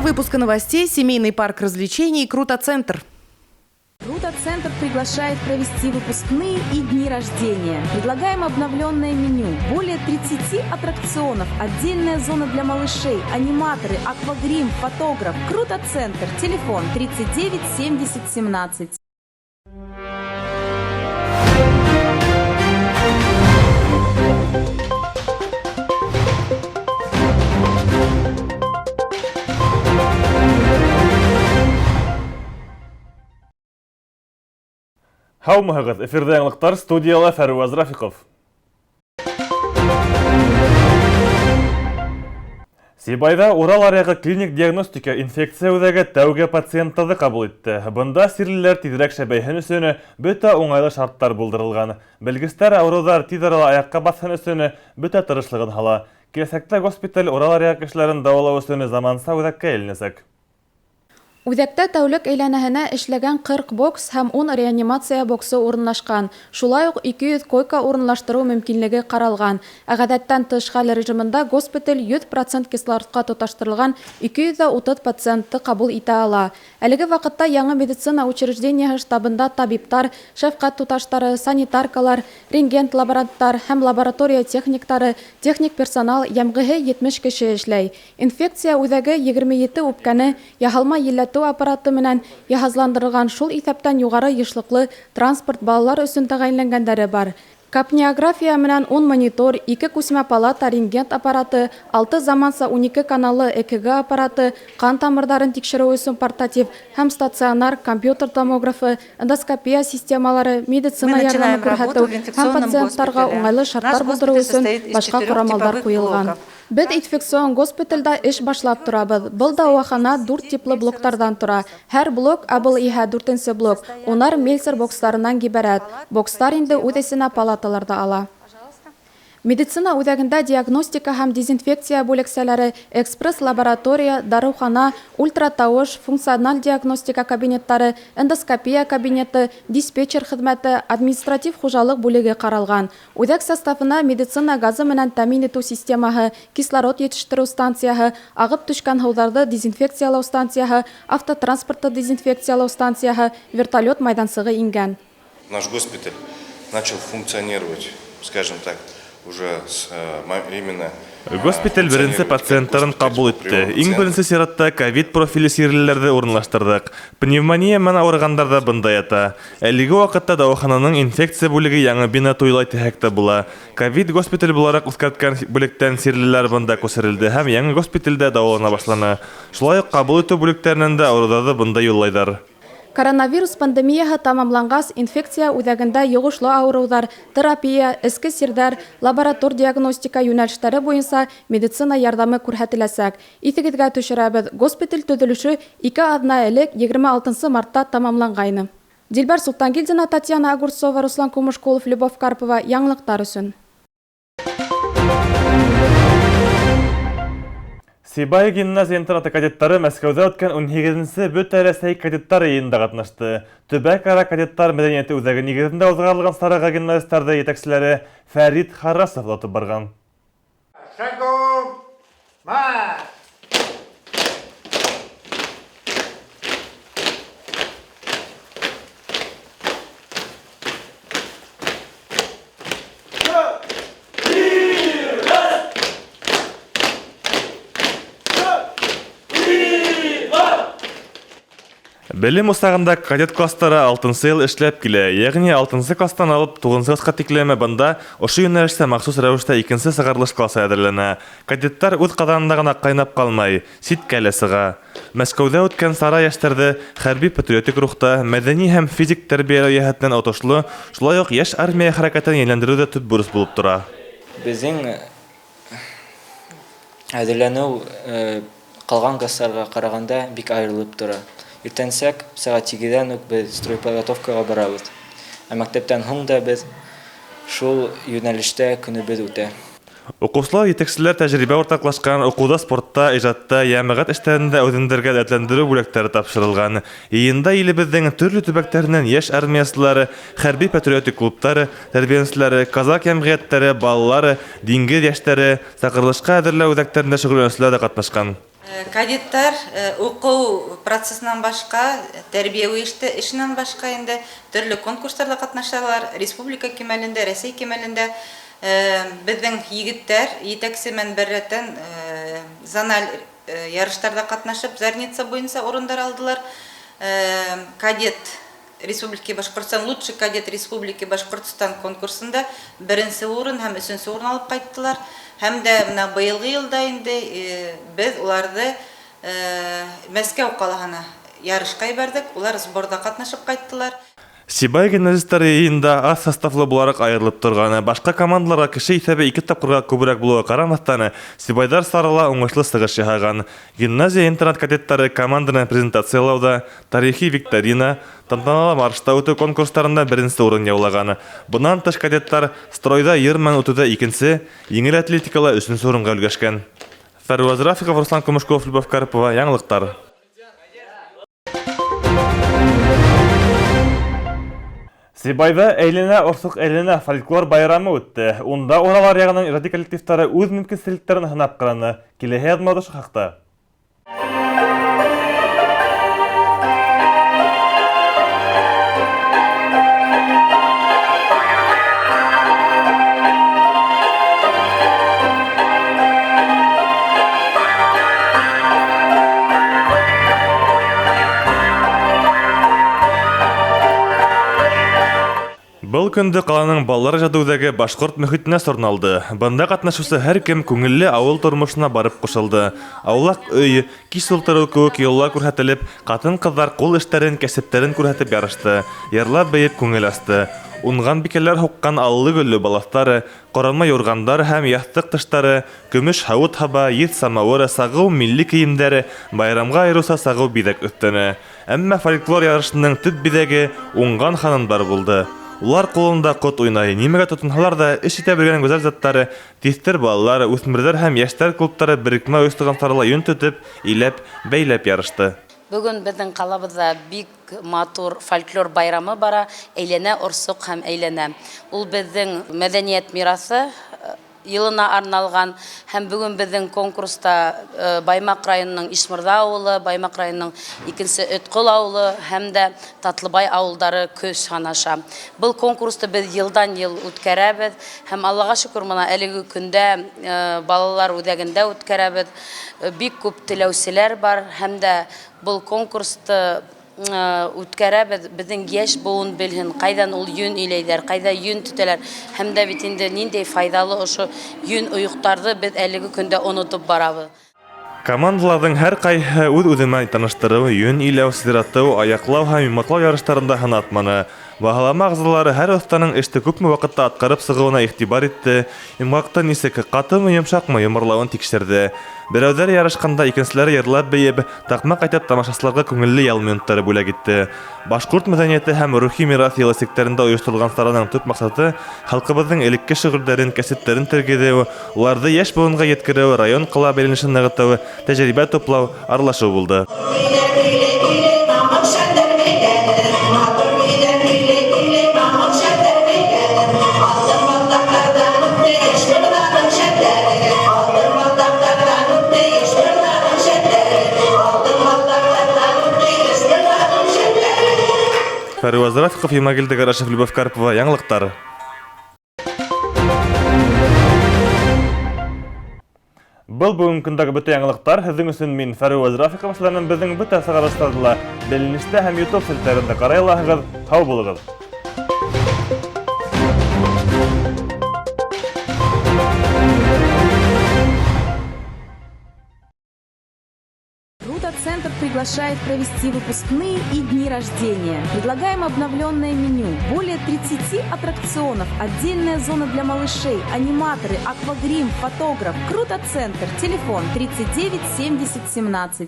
выпуска новостей семейный парк развлечений «Круто-центр». Круто-центр приглашает провести выпускные и дни рождения. Предлагаем обновленное меню. Более 30 аттракционов, отдельная зона для малышей, аниматоры, аквагрим, фотограф. Круто-центр. Телефон 39 70 17. Һаумыһығыҙ! Эфирҙа яңылыҡтар, студияла Фәрүаз Рафиҡов. Сибайҙа Урал аръяғы клиник диагностика инфекция үҙәге тәүге пациенттарҙы ҡабул итте. Бында сирлеләр тиҙерәк шәбәйһен өсөн бөтә уңайлы шарттар булдырылған. Белгестәр ауырыуҙар тиҙ арала аяҡҡа баҫһын өсөн бөтә тырышлығын һала. Киләсәктә госпиталь Урал аръяғы кешеләрен дауалау өсөн заманса үҙәккә әйләнәсәк. Үҙәктә тәүлек әйләнәһенә эшләгән 40 бокс һәм 10 реанимация боксы урынлашҡан. Шулай уҡ 200 койка урынлаштырыу мөмкинлеге ҡаралған. Ә ғәҙәттән тыш хәл режимында госпиталь 100% кислородҡа тоташтырылған 230 пациентты ҡабул итә ала. Әлеге ваҡытта яңы медицина учреждениеһы штабында табиптар, шәфҡәт туташтары, санитаркалар, рентген лаборанттар һәм лаборатория техниктары, техник персонал йәмғеһе 70 кеше эшләй. Инфекция үҙәге 27 үпкәне яһалма елләтеү аппараты менән йыһазландырылған, шул иҫәптән юғары йышлыҡлы транспорт балалар өсөн тәғәйенләнгәндәре бар. Капниография менән 10 монитор, 2 күсмә палата рентген аппараты, 6 заманса 12 каналлы ЭКГ аппараты, ҡан тамырҙарын тикшереү өсөн портатив һәм стационар компьютер томографы, эндоскопия системалары, медицина Мы ярҙамы начинаем работу күрһәтеү в һәм инфекционном пациенттарға госпитале. уңайлы Наш шарттар госпиталь булдырыу өсөн состоит из башҡа четырех ҡорамалдар типовых ҡуйылған. блоков. Беҙ инфекцион госпиталдә эш башлап торабыҙ. Был дауахана 4 типлы блоктарҙан тора. Һәр блок, ә был иһә 4-нсе блок, унар мельцер бокстарынан ғибәрәт. Бокстар инде үҙ эсенә палаталарҙы ала. Медицина үҙәгендә диагностика һәм дезинфекция бүлексәләре, экспресс-лаборатория, дарыухана, ультратауыш, функциональ диагностика кабинеттары, эндоскопия кабинеты, диспетчер хеҙмәте, административ хужалыҡ бүлеге ҡаралған. Үҙәк составына медицина газы менән тәьмин итеү системаһы, кислород етештереү станцияһы, ағып төшкән һыуҙарҙы дезинфекциялау станцияһы, автотранспортты дезинфекциялау станцияһы, вертолет майҙансығы ингән. Наш госпиталь начал функционировать, скажем так, уже с, именно Госпиталь беренсе пациенттарын ҡабул итте. Иң беренсе сиратта ковид профиле сирлеләрҙе урынлаштырҙыҡ. Пневмония менән ауырығандар ҙа бында ята. Әлеге ваҡытта дауахананың инфекция бүлеге яңы бина туйлай тиһәк тә була. Ковид госпиталь булараҡ үҙгәрткән бүлектән сирлеләр бында күсерелде һәм яңы госпиталдә дауалана башланы. Шулай уҡ ҡабул итеү бүлектәренән дә ауырыуҙарҙы бында юллайҙар. Коронавирус пандемияһы тамамланғас, инфекция үҙәгендә йоғошло ауырыуҙар, терапия, эске сирҙәр, лаборатор диагностика йүнәлештәре буйынса медицина ярҙамы күрһәтеләсәк. Иҫегеҙгә төшөрәбеҙ, госпиталь төҙөлөшө 2 аҙна элек 26 мартта тамамланғайны. Дилбәр Султангилдина, Татьяна Огурцова, Руслан Кумышкулов, Любовь Карпова. Яңылыҡтар өсөн. Сибай гимназия интернаты кадеттары Мәскәүҙә үткән 18-нсе Бөтә Рәсәй кадеттар йыйынында ҡатнашты. Төбәк-ара кадеттар мәҙәниәте үҙәге нигеҙендә уҙғарылған сараға гимназистарҙы етәкселәре Фәрит Харасов оҙатып барған. Шагом марш! Белем усағында кадет класстары 6-нсы йыл эшләп килә. Йәғни 6-нсы класстан алып 9-нсы классҡа тиклеме бында ошо йүнәлештә махсус рәүештә 2-нсе сығарылыш классы әҙерләнә. Кадеттар үҙ ҡаҙанында ғына ҡайнап ҡалмай, ситкә лә сыға. Мәскәүҙә үткән сара йәштәрҙе хәрби патриотик рухта, мәҙәни һәм физик тәрбиәләү йәһәтенән отошло, шулай уҡ йәш армия хәрәкәтен йәнләндереү ҙә төп бурыс булып тора. Беҙҙең әҙерләнеү ҡалған класстарға ҡарағанда бик айырылып тора. Иртәнсәк сәғәт 8-дән үк беҙ стройподготовкаға барабыҙ. Ә мәктәптән һуң да беҙ шул йүнәлештә көнөбөҙ үтә. Уҡыусылар, етәкселәр тәжрибә уртаҡлашҡан, уҡыуҙа, спортта, ижадта, йәмәғәт эштәрендә үҙендәргә дәртләндереү бүләктәре тапшырылған. Йыйында илебеҙҙең төрлө төбәктәренән йәш армиясылары, хәрби патриотик клубтары, тәрбиәнселәре, казак йәмғиәттәре, балалары, диңгеҙ йәштәре, саҡырылышҡа әҙерләү үҙәктәрендә шөғөлләнеүселәр ҙә ҡатнашҡан. Кадеттар уҡыу процессынан башҡа, тәрбиәүи эшенән башҡа инде төрлө конкурстарҙа ҡатнашалар, республика кимәлендә, Рәсәй кимәлендә. Беҙҙең егеттәр етәксе менән бер рәттән зональ ярыштарҙа ҡатнашып, Зарница буйынса урындар алдылар. Кадет Республики Башҡортостан, лучший кадет Республики Башҡортостан конкурсында беренсе урын һәм өсөнсө урын алып ҡайттылар. Һәм дә бына быйылғы йылда инде беҙ уларҙы Мәскәү ҡалаһына ярышҡа ебәрҙек, улар сборҙа ҡатнашып ҡайттылар. Сибай гимназистары йыйында аҙ составлы булараҡ айырылып торған, башҡа командаларға кеше иҫәбе 2 тапҡырға күберәк булыуға ҡарамаҫтан, сибайҙар сарала уңышлы сығыш яһаған. Гимназия-интернат кадеттары команданы презентациялауҙа, тарихи викторина, тантаналы маршта үтеү конкурстарында беренсе урын яулаған. Бынан тыш кадеттар стройҙа йыр менән үтеүҙә икенсе, еңел атлетикала өсөнсө урынға өлгәшкән. Фәрүаз Рафиков, Руслан Кумышков, Любовь Карпова, яңылыҡтар. Сибайҙа әйләнә орсоҡ әйләнә фольклор байрамы үтте. Унда Урал аръяғының ижади коллективтары үҙ мөмкинселектәрен һынап ҡараны. Киләһе яҙмала ошо хаҡта. Был көндө ҡаланың балалар ижады үҙәге башҡорт мөхитенә сорналды. Бында ҡатнашыусы һәр кем күңелле ауыл тормошона барып ҡушылды. Аулаҡ өй, кис ултырыу кеүек йолалар күрһәтелеп, ҡатын-ҡыҙҙар ҡул эштәрен, кәсептәрен күрһәтеп ярышты, йырлап бейеп күңел асты. Уңған бикәләр һуҡҡан аллы-гөллө балаҫтары, ҡоранма юрғандар һәм яҫтыҡ тыштары, көмөш һауыт-һаба, еҫ самауыры, сағыу милли кейемдәре байрамға айырыуса сағыу биҙәк өҫтәне. Әммә фольклор ярышының төп биҙәге уңған ханымдар булды. Улар ҡулында ҡот уйнай, нимәгә тотонһалар ҙа эш итә белгән гүзәл заттары, тиҫтер балалар, үҫмерҙәр һәм йәштәр клубтары берекмә ойошторған сарала йөн тотоп, иләп, бәйләп ярышты. Бөгөн беҙҙең ҡалабыҙҙа бик матур фольклор байрамы бара, әйләнә орсоҡ һәм әйләнә. Ул беҙҙең мәҙәниәт мираҫы йылына арналған һәм бөгөн беҙҙең конкурста Баймаҡ районының Ишмырҙа ауылы, Баймаҡ районының икенсе Өтҡол ауылы һәм дә Татлыбай ауылдары көс һанаша. Был конкурсты беҙ йылдан йыл үткәрәбеҙ һәм Аллаға шөкөр, бына әлеге көндә балалар үҙәгендә үткәрәбеҙ. Бик күп теләүселәр бар һәм дә был конкурсты үткәрәбеҙ, беҙҙең йәш быуын белһен, ҡайҙан ул йөн иләйҙәр, ҡайҙа йөн төтәләр, һәм дә бит инде ниндәй файҙалы ошо йөн ойоҡтарҙы беҙ әлеге көндә онотоп барабыҙ. Командаларҙың һәр ҡайһыһы үҙ-үҙе менән таныштырыу, йөн иләү, сиратыу, аяҡлау һәм йомғаҡлау ярыштарында һынатманы. Баһалама ағзалары һәр оҫтаның эште күпме ваҡытта атҡарып сығыуына иғтибар итте, йомғаҡты нисек ҡатымы, йомшаҡмы йомарлауын тикшерҙе. Берәүҙәр ярышҡанда, икенселәре йырлап бейеп, таҡмаҡ әйтеп тамашасыларға күңелле ял минуттары бүләк итте. Башҡорт мәҙәниәте һәм рухи мираҫ йылы сиктәрендә ойошторолған сараның төп маҡсаты халҡыбыҙҙың элекке шөғөлдәрен, кәсептәрен тергеҙеү, уларҙы йәш быуынға еткереү, район ҡала бәйләнешен нығытыу, тәжрибә туплау, аралашыу булды. Фәруаз Рафиҡов, Йомагилде Гарашев, Любовь Карпова, яңылыҡтар. Был бөгөнгө көндәге бөтә яңылыҡтар. Һеҙҙең өсөн мин Фәруаз Рафиҡов, һеҙҙең беҙҙең бөтә сығарылыштарҙы ла Беленештә һәм YouTube селтәрендә ҡарай алаһығыҙ. Һау булығыҙ. Круто-центр приглашает провести выпускные и дни рождения. Предлагаем обновленное меню, более 30 аттракционов, отдельная зона для малышей, аниматоры, аквагрим, фотограф. Круто-центр. Телефон 39 70 17.